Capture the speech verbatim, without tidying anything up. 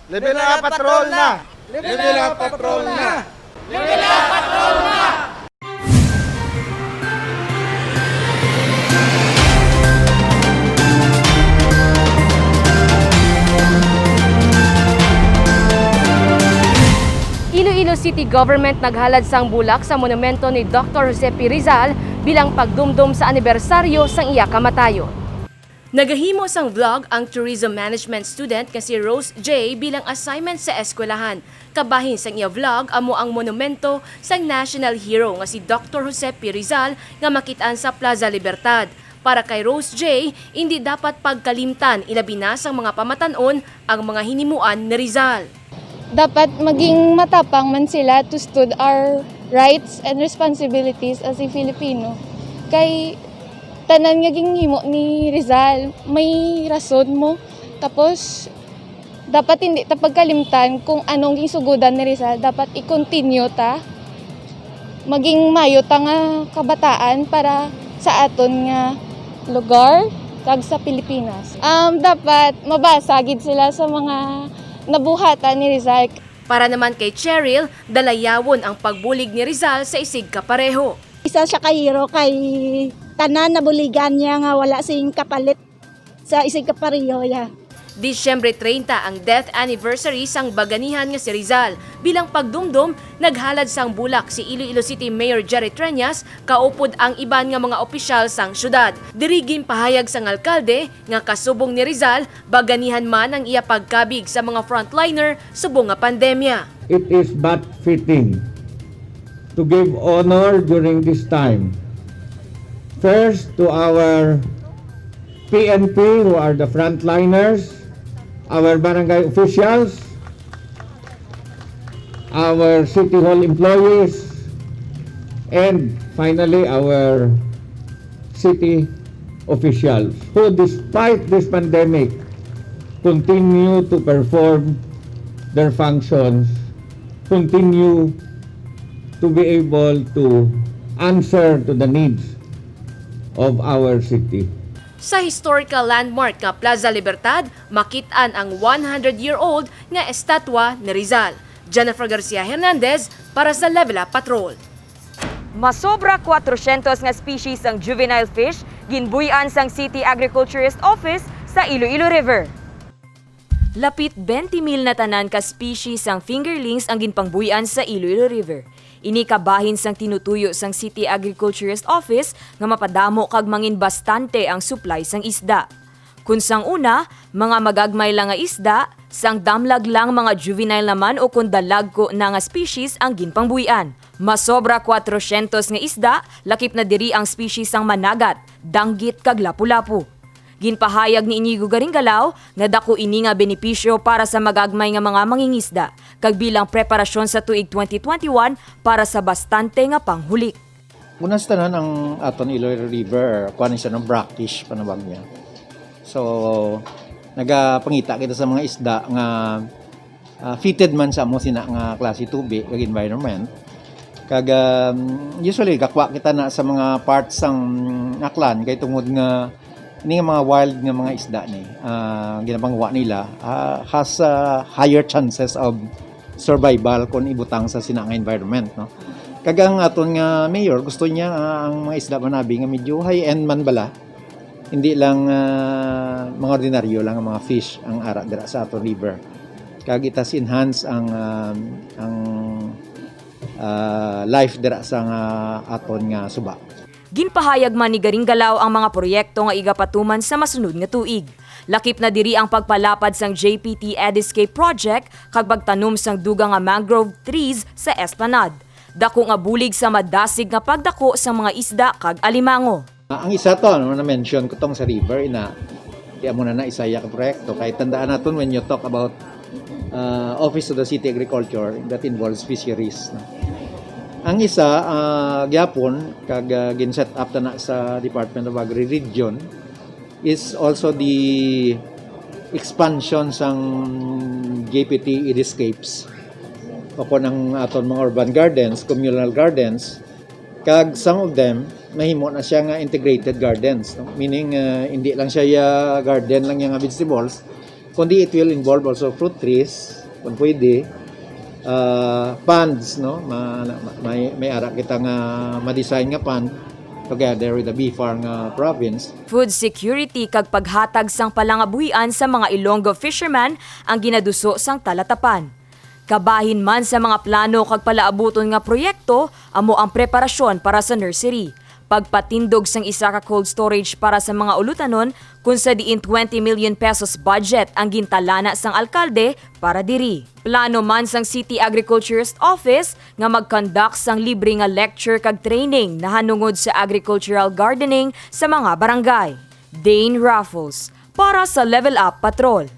Level up patrol na! Level up patrol na! Iloilo City Government naghalad sang bulak sa monumento ni Doktor Jose P. Rizal bilang pagdumdom sa anibersaryo sang iya kamatayon. Nagahimo sang vlog ang tourism management student nga si Rose J bilang assignment sa eskwelahan. Kabahin sang iya vlog amo ang monumento sang national hero nga si Doktor Jose P. Rizal nga makit-an sa Plaza Libertad. Para kay Rose J, indi dapat pagkalimtan, ilabi na sang mga pamatan-on, ang mga hinimuan ni Rizal. Dapat maging matapang man sila to stood our rights and responsibilities as a Filipino. Kay tanan nga ginhimo ni Rizal, may rason mo. Tapos, dapat hindi ta pagkalimtan kung anong ginsugudan ni Rizal. Dapat i-continue ta. Maging mayo ta nga kabataan para sa aton nga lugar kag sa Pilipinas. Um, dapat mabasa gid sila sa mga nabuhatan ni Rizal. Para naman kay Cheryl, dalayawon ang pagbulig ni Rizal sa isig kapareho. Isa siya ka hero kay tanan nabuligan niya nga wala sing kapalit sa isig kapareho ya. Disyembre treinta ang death anniversary sang baganihan nga si Rizal. Bilang pagdumdom, naghalad sang bulak si Iloilo City Mayor Jerry Treñas kaupod ang iban nga mga opisyal sang syudad. Diri ginpahayag sang alkalde nga kasubong ni Rizal, baganihan man ang iya pagkabig sa mga frontliner subong nga pandemya. It is but fitting to give honor during this time. First, to our P N P, who are the frontliners, our barangay officials, our city hall employees, and finally our city officials who, despite this pandemic, continue to perform their functions, continue to be able to answer to the needs of our city. Sa historical landmark nga Plaza Libertad, makit-an ang one hundred year old nga estatwa ni Rizal. Jennifer Garcia Hernandez para sa Level Up Patrol. Masobra kwatrosyentos nga species ang juvenile fish ginbuy-an sang City Agriculturist Office sa Iloilo River. Lapit twenty mil na tanan ka species sang fingerlings ang ginpangbuy-an sa Iloilo River. Ini kabahin sang tinutuyo sang City Agriculturist Office nga mapadamo kag mangin bastante ang supply sang isda. Kun sang una, mga magagmay lang nga isda, sang damlag lang mga juvenile naman o kon dalagko na nga species ang ginpangbuy-an. Masobra kwatrosyentos nga isda, lakip na diri ang species sang managat, danggit kag lapu-lapu. Ginpahayag ni Inigo Garingalao nga dako ini nga benepisyo para sa magagmay nga mga mangingisda kag bilang preparasyon sa tuig twenty twenty-one para sa bastante nga panghulik. Una sa tanan, ang aton Iloilo River, kuan siya, no, brackish panawag niya. So, nagapangita kita sa mga isda nga ah, fitted man sa amo sina nga klase tubi kag environment. Kag um, usually gakwa kita na sa mga parts sang Aklan kay tungod nga ini nga mga wild nga mga isda ni ah, ginapangwa nila ah, has ah, higher chances of survival kung ibutang sa sina nga environment, no. Kag ang aton nga mayor gusto niya ah, ang mga isda manabi nga medyo high end man bala, hindi lang ah, mga ordinaryo lang ang mga fish ang ara dira sa aton river. Kag it has enhance ang ah, ang ah, life dira sa nga aton nga suba. Ginpahayag man ni Garingalao ang mga proyekto nga igapatuman sa masunod nga tuig. Lakip na diri ang pagpalapad sang J P T Ediscape Project kag pagtanom sang dugang nga mangrove trees sa Esplanade. Dako nga bulig sa madasig nga pagdako sang mga isda kag alimango. Ah, ang isa to, ano na mention ko tong sa river, ina, di amo na na isa ya ka proyekto. Kay tandaan naton when you talk about uh, Office of the City Agriculture, that involves fisheries. No? Ang isa, uh, gyapon, kag uh, gin-set up na, na sa Department of Agri-Region, is also the expansion sang J P T Ediscapes o kung ang aton mga urban gardens, communal gardens, kag some of them, mahimo na siya nga integrated gardens. No? Meaning, uh, hindi lang siya ya garden lang yung vegetables, Kundi it will involve also fruit trees, kung pwede, uh, ponds, no? Ma, ma, may, may ara kita nga ma-design nga pond together with the BFAR nga province. Food security kag paghatag sang palangabuhian sa mga Ilonggo fisherman ang ginaduso sang talatapan. Kabahin man sa mga plano kag palaabuton nga proyekto amo ang preparasyon para sa nursery, pagpatindog sang isa ka cold storage para sa mga ulutanon, kun sa diin twenty million pesos budget ang gintalana sang alkalde para diri. Plano man sang City Agriculturist Office nga mag-conduct sang libre nga lecture kag training nahanungod sa agricultural gardening sa mga barangay. Dane Raffles para sa Level Up Patrol.